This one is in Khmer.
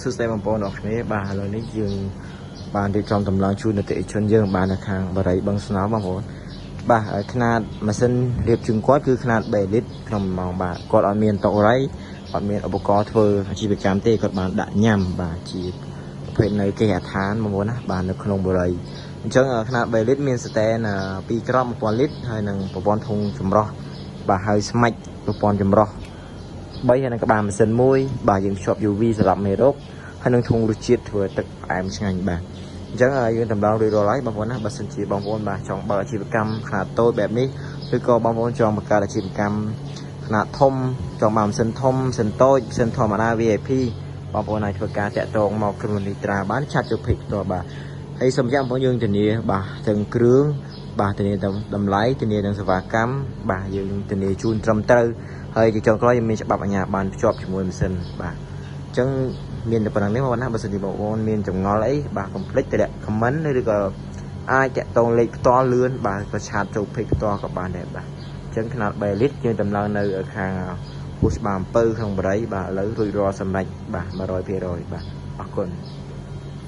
សួស្តីបងប្អូនអរគ្នាបាទឥឡូវនេះយើងបានរៀបចំតម្លើងជូនអតិថិជនយើងបាននៅខាងបរិយបឹងស្នោបងប្អូនបាទខ្នាតម៉ាស៊ីនរៀបជើងគាត់គឺខ្នាត3លីត្រក្នុង1ម៉ោងបាទគាត់អត់មានតុរៃអត់មានឧបករណ៍ធ្វើអាជីវកម្មទេគាត់បានដាក់ញ៉ាំបាទជាប្រភេទនៅគេហដ្ឋានបងប្អូនណាបាទនៅក្នុងបរិយអញ្ចឹងខ្នាត3លីត្រមានស្តែន2ក្រប1000លីត្រហើយនឹងប្រព័ន្ធធុងចម្រោះបាទហើយស្មាច់ប្រព័ន្ធចម្រោះ3ហើយនឹងក្បាលម៉ាស៊ីនមួយបាទយើងភ្ជាប់ UV សម្រាប់មេរោគហើយនឹងធុងរសជាតិធ្វើទឹកផ្អែមឆ្ងាញ់បាទអញ្ចឹងយើងតម្លើងរួចរាល់ហើយបងប្អូនណាបើសិនជាបងប្អូនបាទចង់បើកអាជីវកម្មខ្នាតតូចបែបនេះឬក៏បងប្អូនចង់បង្កើតអាជីវកម្មខ្នាតធំចង់បានម៉ាស៊ីនធំម៉ាស៊ីនតូចម៉ាស៊ីនធម្មតា VIP បងប្អូនអាចធ្វើការតាក់ទងមកក្រុមនីត្រាបាន chat ចូល page ផ្ទាល់បាទហើយសូមចាំបងប្អូនយើងធានាបាទទាំងគ្រឿងបាទធានាតម្លៃធានានឹងសេវាកម្មបាទយើងធានាជូនត្រឹមត្រូវហើយជាចុងក្រោយយើងមានច្បាប់អាជ្ញាប័ណ្ណភ្ជាប់ជាមួយម៉ាស៊ីនបាទអញ្ចឹងមានតែប៉ុណ្្នឹងនេះបងប្អូនណាបើសិនជាបងប្អូនមានចម្ងល់អីបាទកុំភ្លេចតម្លាក់ comment ឬក៏អាចតាក់ទងលេខផ្ទាល់លឿនបាទក៏ chat ចូល page ផ្ទាល់ក៏បានដែរបាទអញ្ចឹងខ្នាត3លីត្រយើងតម្លើងនៅខាងហួសច្បារអំពៅក្នុងបរិយបាទឥឡូវរួចរាល់សម្រេចបាទ100%បាទអរគុណ។